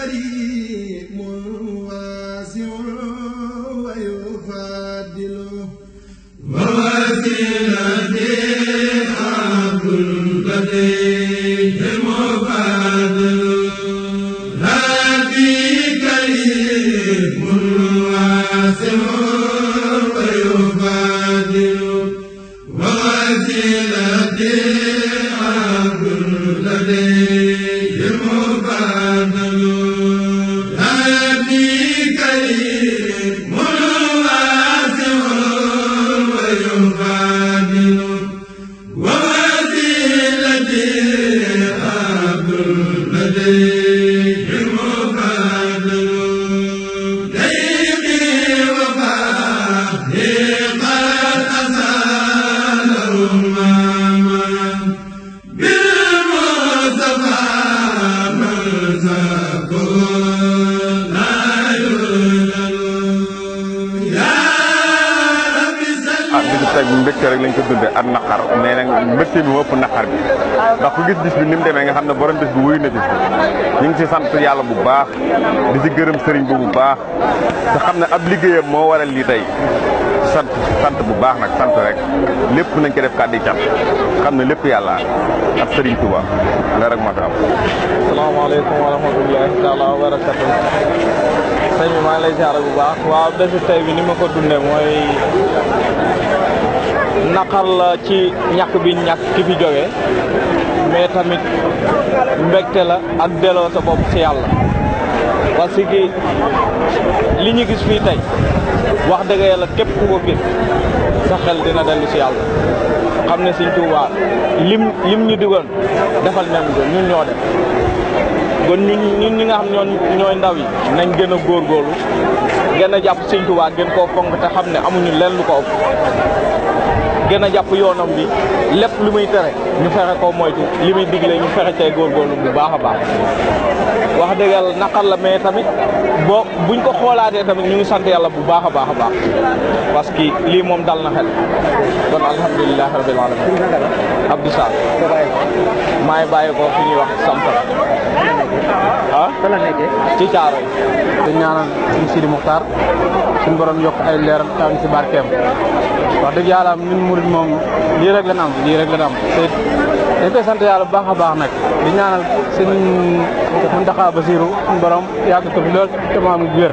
كريم واسع ويفضل ووسيلتي عبد لديه مفضل ربي كريم واسع ويفضل ووسيلتي عبد لديه مفضل ربي كريم واسع ويفضل ووسيلتي عبد لديه مفضل ديقي وفاقي قد أزال أماما بالمصطفى مرزقه لا يولد يا ربي bisu tey bi mbégte rek lañ ko dundee ak naqar mais nag mbégte bi moo ëpp naqar bi ndax ku gis bis bi ni mu demee nga xam ne borom bis bi wuyu na bis bi ñu ngi ci sant yàlla bu baax di ci gërëm sëriñ bi bu baax te xam ne ab liggéeyam moo waral lii tey sant bu baax nag sant rek lépp nañ ko def kàddu cat xam ne lépp yàlla ak sëriñ Touba la rek moo fi am. asalaamaaleykum wa rahmatullahi taala wa barakatu sëñ bi maa ngi lay ziar bu baax waaw bésu tey bi ni ma ko dundee mooy naqar la ci ñàkk bi ñàkk ki fi jógee mais tamit mbégte la ak delloo sa bopp ci yàlla parce que li ñu gis fii tey wax dëgg yàlla képp ku ko gis sa xel dina dellu ci yàlla xam ne Sëñ Tuubaa lim ñu digoon defal nañ ko ñun ñoo def kon ñun ñi nga xam ñooy ndaw yi nañ gën a góorgóorlu gën a jàpp Sëñ Tuubaa gën koo fonk te xam ne amuñu lenn lu ko ëpp gën a jàpp yoonam bi lépp lu muy tere ñu fexe ko moytu li muy digle ñu fexe cay góorgóorlu bu baax a baax wax dëgg yàlla naqar la mais tamit buñ ko xoolaatee tamit ñu ngi sant yàlla bu baax a baax a baax parce que lii moom dal na xel kon alhamdulilah rabbil alamin Abdou Sarr maa ngi bàyyi ko fi ñuy wax Samsam ah ci caaro yi di ñaanal suñu Sidi Muxtaar suñu borom yokk ay leeram taw ci barkeem wax dëgg yàlla ñun murid moom lii rek la am te dañ koy sant yàlla bu baax a baax nag di ñaanal seen Muntaxa Basiru suñu borom yàgg ko fi lool te mu am wér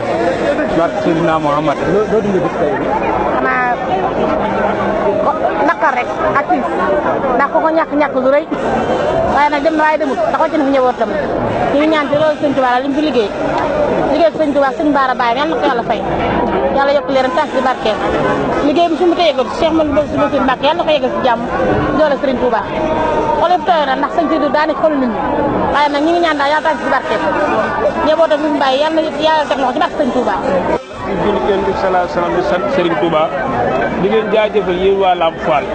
barke Seydina Muhammad doo dund bis tey bi xanaa naqar rek ak tiis ndax ko ñàkk lu rëy waaye nag dem na waaye demut ndax wàcc na fi ñëwootam ñu ngi ñaan ci loolu Sëñ Tuubaa li mu fi liggéey Sëñ Tuubaa Sëñ Baara Baye yàlla na ko yàlla fay yàlla yokk leeram tànk ci barkeem liggéey bi su mu ko yëgal Cheikh Mouhamadou Bassirou Mbacké yàlla na ko yëgal ci jàmm doole Sëriñ Tuubaa xol yëpp tooy na ndax sëñ Sidi daa nekk xolu nit ñi waaye nag ñu ngi ñaan daal yàlla tànk ci barkeem njabootam bi mu bàyyi yàlla na yàlla teg loxo ci barke Sëñ Tuubaa di julli Yonent bi sallallahu alayhi wa sallam di sant Serigne Touba di leen jaajëfal yéen waa Lamp Fall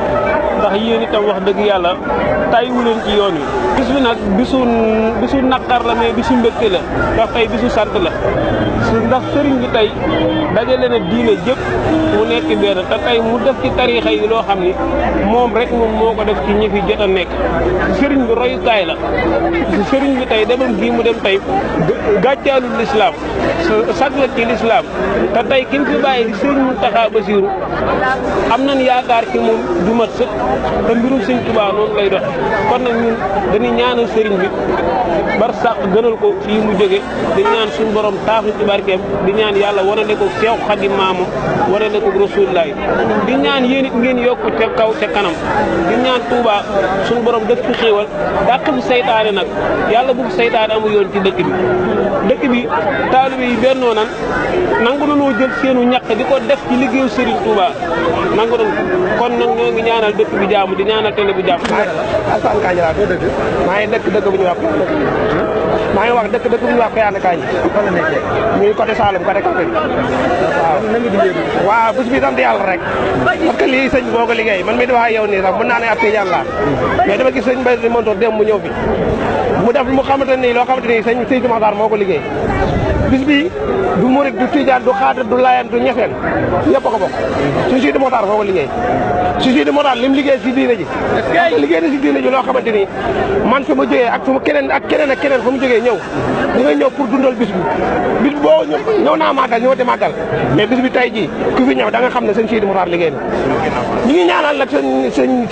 ndax yéen itam wax dëgg yàlla tàyyiwu leen ci yoon wi bis bi nag bisu naqar la mais bisu mbégte la ndax tey bisu sant la ndax sëriñ bi tey dajale na diine jëpp mu nekk benn te tey mu def ci tariixa yi loo xam ni moom rek moom moo ko def ci ñi fi jot a nekk sëriñ bi royukaay la sëriñ bi tey demam gii mu dem tey gàccaalul lislaam sag la ci lislaam te tey ki mu fi bàyyi di sëriñ Muntaxa Basiru am nañ yaakaar ci moom du mat sëkk te mbirum Sëñ Tuubaa noonu lay dox kon nag ñun dañuy ñaanal sëriñ bi bar sàq gënal ko fii mu jóge di ñaan suñu borom taafu ci barkeem di ñaan yàlla wanale ko Seex Xaadim maamam wanale ko Rasulullaay di ñaan yéen it ngeen yokku ca kaw ca kanam di ñaan Tuubaa suñu borom def ci xéewal dàq fi saytaane nag yàlla bu saytaane amu yoon ci dëkk bi taalibe yi bennoo nan nangu nanoo jël seenu ñaq di ko def ci liggéeyu Serigne Touba nangu nan kon nag ñoo ngi ñaanal dëkk bi jaamu di ñaanal télé bi jaamu. Alsaan Kañ laa doo dëkk maa ngi dëkk bu ñuy wax maa ngi wax dëkk bu ñuy wax Kayane Kañ ñu ngi côté Saloum côté Kaffrine waaw bés bi sant yàlla rek parce que lii sëñ boo ko liggéey man mi di wax yow nii sax mën naa ne ab tijaan laa mais dama gis sëñ Mbaye di Montor dem mu ñëw fi mu def mu xamante ni loo xamante ni sëñ Sidi Maxtaar moo ko liggéey bis bi du murit du tijaan du xaadir du layan du ñeseen yëpp a ko bokk suñ Sidi Mokhtar foo ko liggéey su Sidi Mokhtar lim liggéey si diine ji liggéey na si diine ji loo xamante ni man su ma jógee ak su ma keneen ak keneen fu mu jógee ñëw di nga ñëw pour dundal bis bi boo ñëw naa màggal ñëwati màggal mais bis bi tey jii ku fi ñëw da nga xam ne sëñ Sidi Mokhtar liggéey na ñu ngi ñaanal nag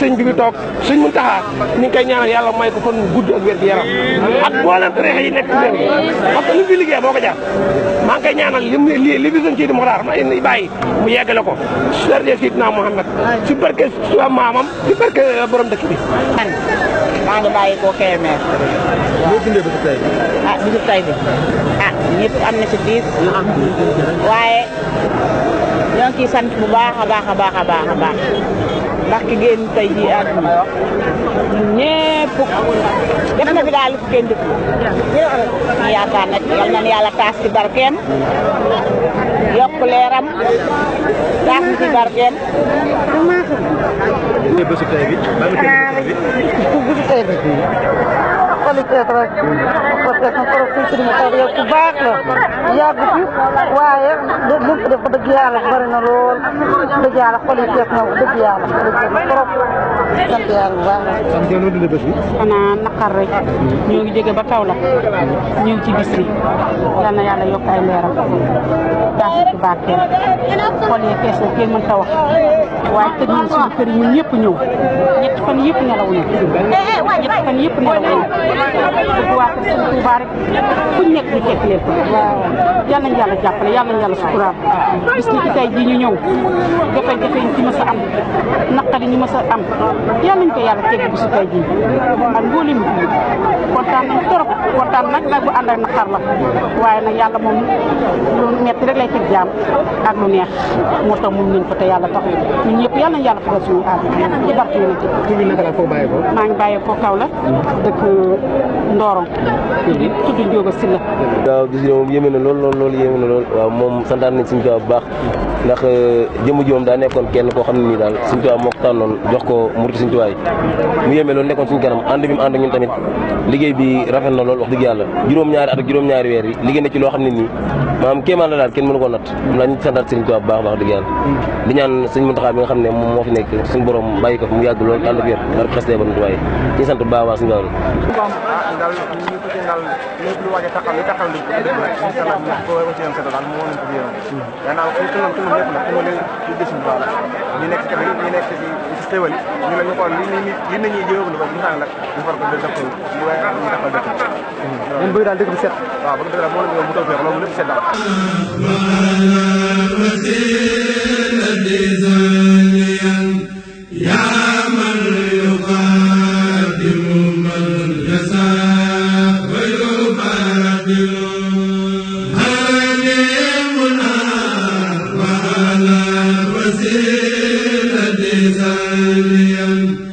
sëñ bi fi toog sëñ Muntaxa ñu ngi koy ñaanal yàlla may ko fan gudd ak wér gi yaram ak mboolem tariixa yi nekk ci réew parce que li mu fi liggéey boo ko jaar maa ngi koy ñaanal li fi sëñ Sidi Mokhtar ma bàyyi mu yeggale ko darje Sidina Muhammad si barke maamam si barke borom dëkk bi maa ngi bàyyi koo Kébémer loo dundee bisu tey bisu tey bi ñëpp am na si biir waaye ñoo ngi ciy sant bu baax a baax a baax a baax a baax ndax ki génn tey jii àdduna ñun ñëpp def na fi daal fi kenn def ñu yaakaar nag yal na yàlla taas ci barkeem yokk leeram taas ci barkeem bésu tey bi bisu tey bi xoli teet rek parce que sama borom suñ Sidi Mokhtar yow ku baax la yàgg fi waaye lépp def ko dëgg yàlla bari na lool dëgg yàlla xoli teet na dëgg yàlla trop sant yàlla bu baax sant yow noo dundee bés bi xanaa naqar rek ñoo ngi jóge ba taw la ñëw ci bis bi yal na yàlla yokk ay leeram taas ci barkeel xol yi fees na kenn mën ta wax waaye tëj nañ suñu kër yi ñun ñëpp ñëw ñetti fan yëpp nelaw ñu ñetti fan yëpp nelaw ñu bëgg waa kër Sëñ Tuubaa rek fuñ nekk ñu fekk leen ko yal nañ yàlla jàppale yal nañ yàlla suturaal bis ni ci tey jii ñu ñëw jafe-jafe yi ci mës a am naqari ñu mës a am yal nañ ko yàlla tegg bisu tey jii ak mboolem bi kontaan nañ trop kontaan nag bu ànd ak naqar la waaye nag yàlla moom lu metti rek lay teg jaam ak lu neex moo tax mun nañ ko te yàlla tax ñun ñëpp yal nañ yàlla faral suñu aar ci barke yonent tur bi naka la foo bàyyi ko maa ngi bàyyi ko kaw la dëkk Ndorong tudd Njóoga Silla waaw bis bi moom yéeme na lool yéeme na lool waaw moom santaan nañ Sëñ Tuubaa bu baax ndax jëmm ji moom daa nekkoon kenn koo xam ne nii daal Sëñ Tuubaa moo ko tànnoon jox ko murid Sëñ Tuubaa yi mu yéeme loolu nekkoon suñu kanam ànd bi mu ànd ak ñun tamit liggéey bi rafet na lool wax dëgg yàlla juróom-ñaari at ak juróom-ñaari weer yi liggéey na ci loo xam ne nii maanaam kéemaan la daal kenn mënu ko natt am naa ñu santaat Sëñ Tuubaa bu baax wax dëgg yàlla di ñaan Sëñ Muntaxa bi nga xam ne moom moo fi nekk suñu borom bàyyi ko fi mu yàgg lool ànd ak wér barke xasee ba Tuubaa yi ñu sant bu baax baax suñu daal ñu ko ci daal lépp lu waaj a taxaw li taxaw liñ ko def rek incha allah ñu ko ci yam daal moo nañ ko fi yéen gannaaw fi tunam lépp nag tunam ci gis ñu baax ñu nekk ci ñu nekk ci xéwal ñu la ñu xool li nañuy jëw lu ko ñu xam nag ñu far ko def ko ñu way ñu taxaw def yéen bëgg daal dëkk bi set waaw bëgg daal moo ñu mu taw feex loolu lépp set daal وعلى وسيلة زاليا